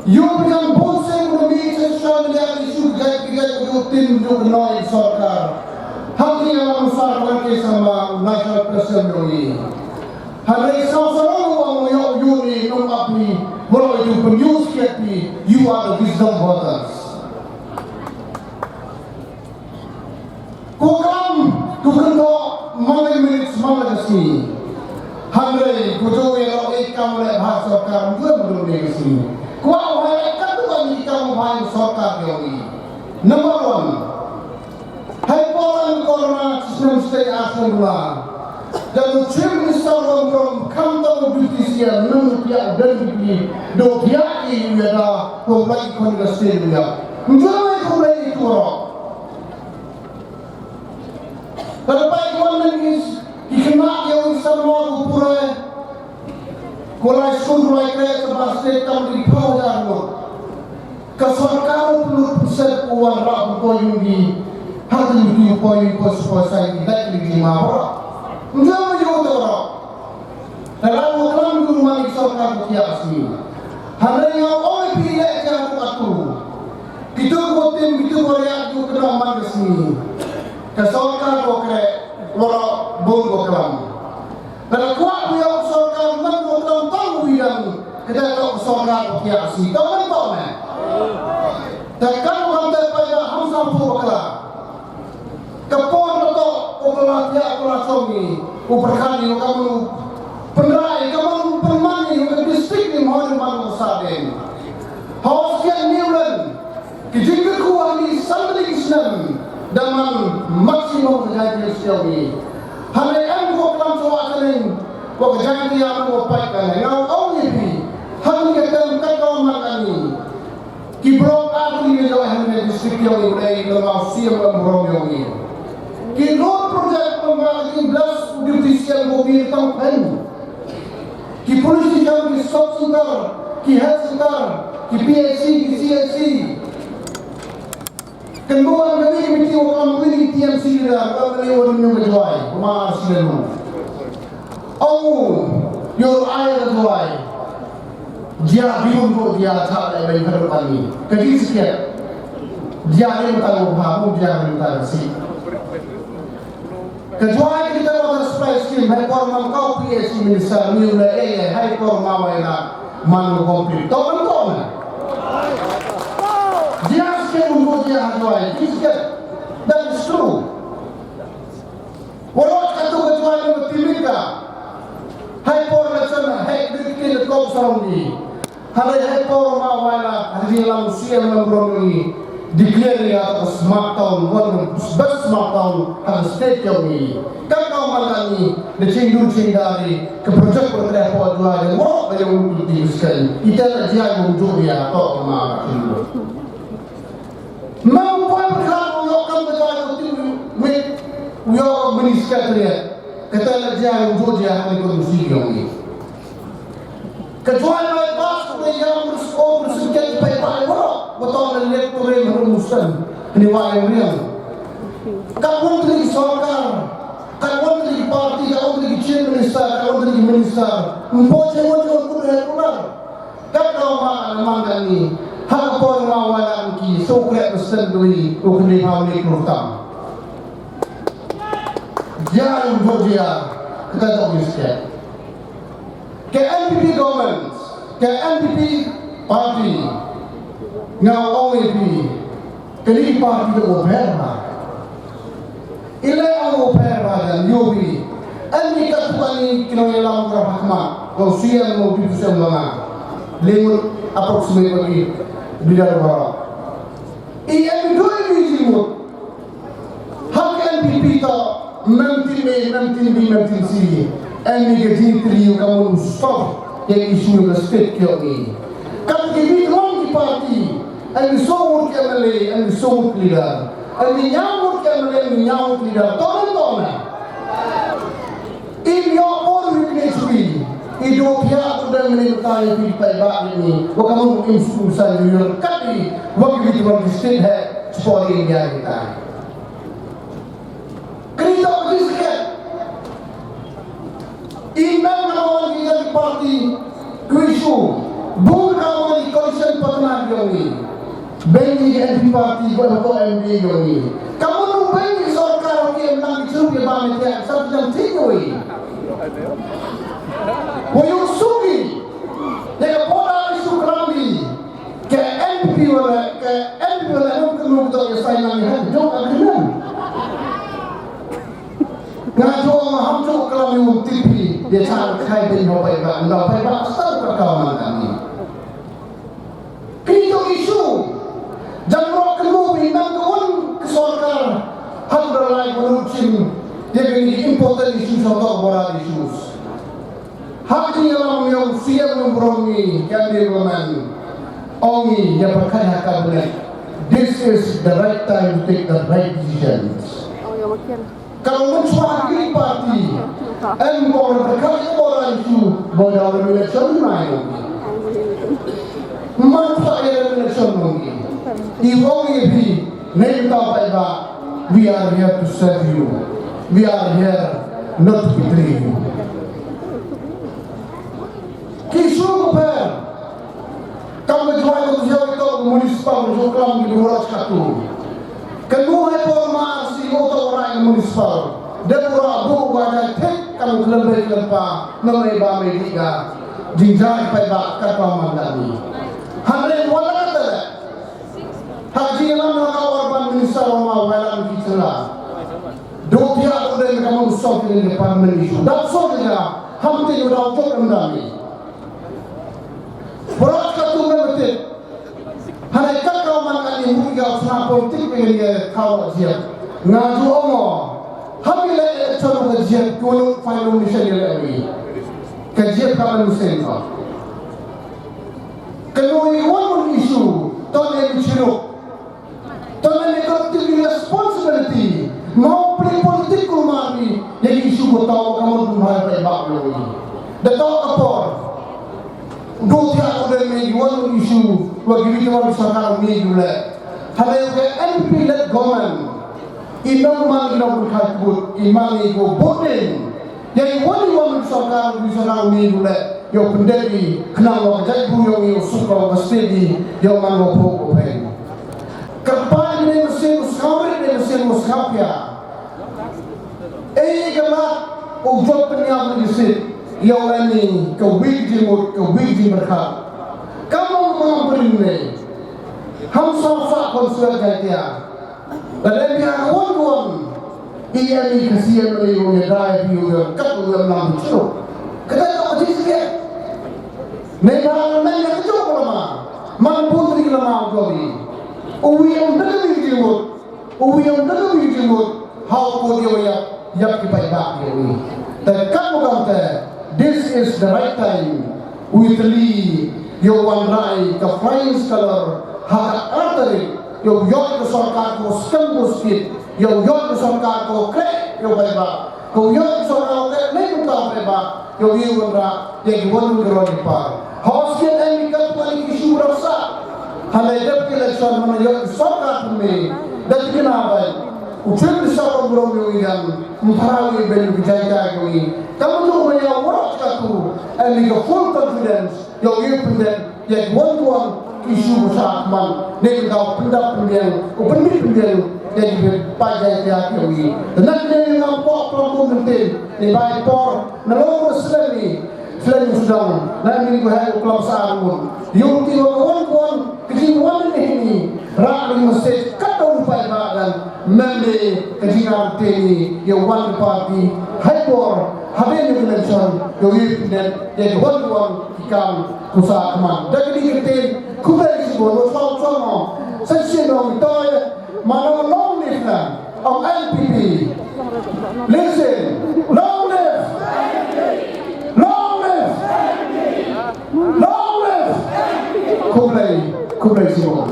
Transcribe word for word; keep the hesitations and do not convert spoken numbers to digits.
Yow pynjam bun sien u da mih cha social media ki issue ki jait ki jait, yow tin yow kynnoh i sorkar. Hap ni alam u sar bad ki sama National President yong i. Hynrei sa sarong u ong yow yow ni nong ap ni, waroh i tu pynyoh skhiat ni, you are the wisdom voters. Ko kam, ko kynnoh, man la ka minit, man la ka sngi. Hynrei, ko jooh ya lok i kam le bha sorkar, ym jooh ym jooh ne ka sngi. Kwah u ha i kam tu ka ni kam u ha i sorkar yong i. Number one. Hei por em corona, chisnem stay at home la. Da u Chief Minister wa ym rom, kam tang u duty sian, nang u piak, dan u piak, do piak i u ya da, ko lai kon ka stay u ya. Ym jooh lai ko lai i tu ro. Ka da pai ko wan nang is, ki khynnah yow i samla ko pura. Ko lai skul, ko lai kreh, sa ba state kam di phaw hajar ngut. Ka sorkar u pynlut pynset u wan rah u poi yung di. Hak di u poi yung poi sa poi sa yung di, dai di di ma wa. Ym jooh ma yow te wa. Ka la u klam du man i sorkar ko kiak sngi. Hynrei nga ong i phi leh kiak ko atu. Kitu ko tim, kitu ko riak du kena man ka sngi. Ka sorkar ko kreh, waroh bun ko klam. Ka da kwah u yoh sorkar man ko klam tang u yang, ka da toh sorkar ko kiak sngi. Toh man toh ne. Te kam ko kam te paidbah ham sa phu bakla. Ka por na toh, u pynlait ya, u pynlait song ni, u pyrkhat ni, u kamnu pynrai, u kamnu pynman ni, u ka district ni, mhoi man u sa den. Hawa skian ni u len, ki jingkyrkhu ha ni san tylli ki snem, da man maximum ka jai ki snem ni. Hynrei em ko klam chwa ka ning, ko ka jai ki ya man ko pai ka ning, nga ong ni phi, hynrei ka tem ka ko man ka ni. Ki block ar tylli ka jooh ha ka district yong i, u dei ka ma u C M wa ym rom yong i. Ki road project wa ma ki blast u deputy C M ko ki tang pen. Ki police station, ki sub center, ki health center, ki P H C, ki C H C. Kan buan kani ki miti wa kam wini T M C da, wa kani wa rim ka Jowai, wa ma ar sila nu. Ong u, yow ai ka Jowai. Jia biun ko jia cha le bai ka pani. Ka ji sikit. Jia ni mata ko ha, bu jia ni mata si. Ka Jowai kita water supply scheme, hai por man kau P H E minister, ni le eh, hai por ma wai na, man ko complete. To man to na. Jia sikit bu jia ha Jowai, ji sikit. That is true. Waroh katu ka Jowai ni mati mika. Hai por election, hai dikti le kong sarong ni. Hale hai por ma wala, hale lam C M lam rom ni. Declare ya ka smart town, one of the best smart town, ha state yong ni. Ka ka man ka ni, the ching dun ching dari, ka project project po Jowai, waroh ka yung di miskan. Ita na jia yung jooh ya, to ma ka ni. Mam poi pyrkhat u yoh kam ka jia u tim mit, u yoh kam mini secretariat. Kata la jia u jooh jia ha ni ko musi yong i. Ka Jowai bypass ko ya u sko u singket pai pai waroh. Wa tong na lek ko re ma mustan. Ni wa yang riang. Ka won tri sorkar, ka won tri party, ka won tri chief minister, ka won tri minister. Mpo che won won ko re ko. Kat ka ma na man ka ni, ha ka por ma wa na ki, so krek percent doi, u kene phaw ni klur tam. Jia yung jooh jia, ka jooh ni sikit. Ka N P P government, ka N P P party, nga ong i phi, Kani party da o pher bha. Ile o pher bha da yoh phi. Ani ka tu ani kino yalam ka bha kma. Ko C M mo deputy C M nga. Limut approximate pagi bidar bha. I ani doi mi jimut. Hak N P P to. Mem tin A, mem tin B, mem tin C. Ani ka jingtri u ka mun stop. Yang issue ka state kyo ni. Kat ki bi tuan ki party. Ani so mut ki M L A, ani so mut ki leader. Ani nyaw mut ki M L A, ani nyaw mut ki leader. Tomen tomen. Im yo por wi kini chui. I do pia tu dan mene utai pi pai ba ni. Wa ka mun im su sa yu kat ni. Wa ki bi tuan ki state hai. Sport India kita. Kani toh ka jingsiket. I mem na wan ki jari party, kwi shu. Bun na wan ki coalition partner. Beiñ i ka N P P party ko em ko M P yong i. Ka mut u beiñ i sorkar ki em lang ki chru ki ba me tiang sa tiang thik ko i. Ko yung suki. Ya ka border issue klam i. Ka N P P wala, ka N P P wala em ka mut to ya sai lang i ha jong agreement. Nga jong ma ham jong klam i um tipi. Ya cha khai beiñ ho pai ba, nda pai ba, sa ka kawan kami. Kini toh issue. Jan roh kynmoo phi nang ka wan ka sorkar. Hap da lai ko lut chim. Ya kini important issue sa toh border issues. Hap ki yalam yong C M yong burom ni ka environment. Ong i ya pyrkhat ha cabinet. This is the right time to take the right decisions. Ka long mynchwa ki party. Em ko na ka ka ko ran chu bo da election ni mai. Man pa election ni. I wong i phi nei ta pai ba. We are here to serve you. We are here not to betray you. Ki issue ko pher. Kam ka jwai ko jwai to municipal juklam ki dura chatu. Ka nu hai por ma si ko to rai municipal. De pura bu wa jai thik kam klembe klempa. Nang ai ba me di ga. Jingjai pai ba ka pa man da ni. Hanre wala ka tele. Ha ji lam na ka urban minister ma wala ki chela. Do pia ko de ka mun so ki department issue. Da so ki ga. Ham te yo da to kam da ni. Pura ka tu me betit. Hane ka ka man ani mu ya sna politik ke ni ka wa jia. Nga ju omo. Hami le election ka jia ko no final mission le ni. Ka jia ka man sen ka. Ka no i wan issue. To ne ni chiro. Tang ne collective responsibility, mau play political mari, ya ki issue ko tau ka mon tum hai pai bak lo ni. Da tau ka por. Do tia ko de me yuan issue, wa ki wi wan sarkar ni yule. Hale ke N P P led government. I nang man i nang khai kut, i man i ko botin. Ya i wan i wan sarkar, wi sarkar ni yule. Yow pyndep i, khnang wa ka jaitbru yong i, yow suk wa ka state i, yow man wa phok wa phain. Kyrpad i ne mynsiem, u sngewrit ne mynsiem, u sngewkhia. Ei ka lad, u jop pynyap ni state, yow lani, ka wi jingmut, ka wi jingpyrkhat. Kam ong kam pynne. Ham sa sa kon suat jaitia. Lada em ya ka wan ka wan. I em i ka C M le wan ya dai bi u ya kat u ya lam chiro. Ka dai ka wan jis ke. Nei ba la nei ya ka jok lama. Man bun ri lama u jok i. U wi em da ka bi jimut. U wi em da ka bi jimut. Hau ko dia wa ya. Yap ki pai ba dia wi. Te kat u kam te. This is the right time. Wi tli, yow wan rai ka flying color, ha ka artari, yow yoh ka sorkar ko skem ko skit, yow yoh ka sorkar ko krek, yow bai ba, ko yoh ka sorkar ko krek, nei ko ta bai ba, yow yow wan ra, ya ki wan ko ro ni par. Hos ke ai ni ka pa ni ki shu ra sa. Hale dep ki election mana yoh ka sorkar me, dep ki na bai. U chim di sa ko bro yow yan, mpara yow ben ki jai jai ko ni. Kamu tu ma ya wa ka tu, ai ni ka full confidence. Yow ye pyndep, ya ki wan ki wan, ki shu ko sa man, ne ki daw pyndap pynbiang, u pynbit pynbiang, ya ki bit pa jai tia ki wi. Te nak ne ni ngam pok pok pok pyntin, ni bai por, na lo ko selen ni, selen ni sudang, na ni ko hai ko klam sa arun. Yow ti wa ko wan ko wan, ki jing wan ni ni, ra ni message, kat daw pai ba dan, mem ni, ka jing ar te ni, yow wan party, hai por, habe ni election, yow ye pyndep, ya ki wan ko wan, ki kam, Kusa kman. Da kini ki tin, khublei chibun, wa chong chong o. Sa chi nong toy, mano long live na. Ong N P P. Listen. Long live. Long live. Long live. Khublei, khublei chibun.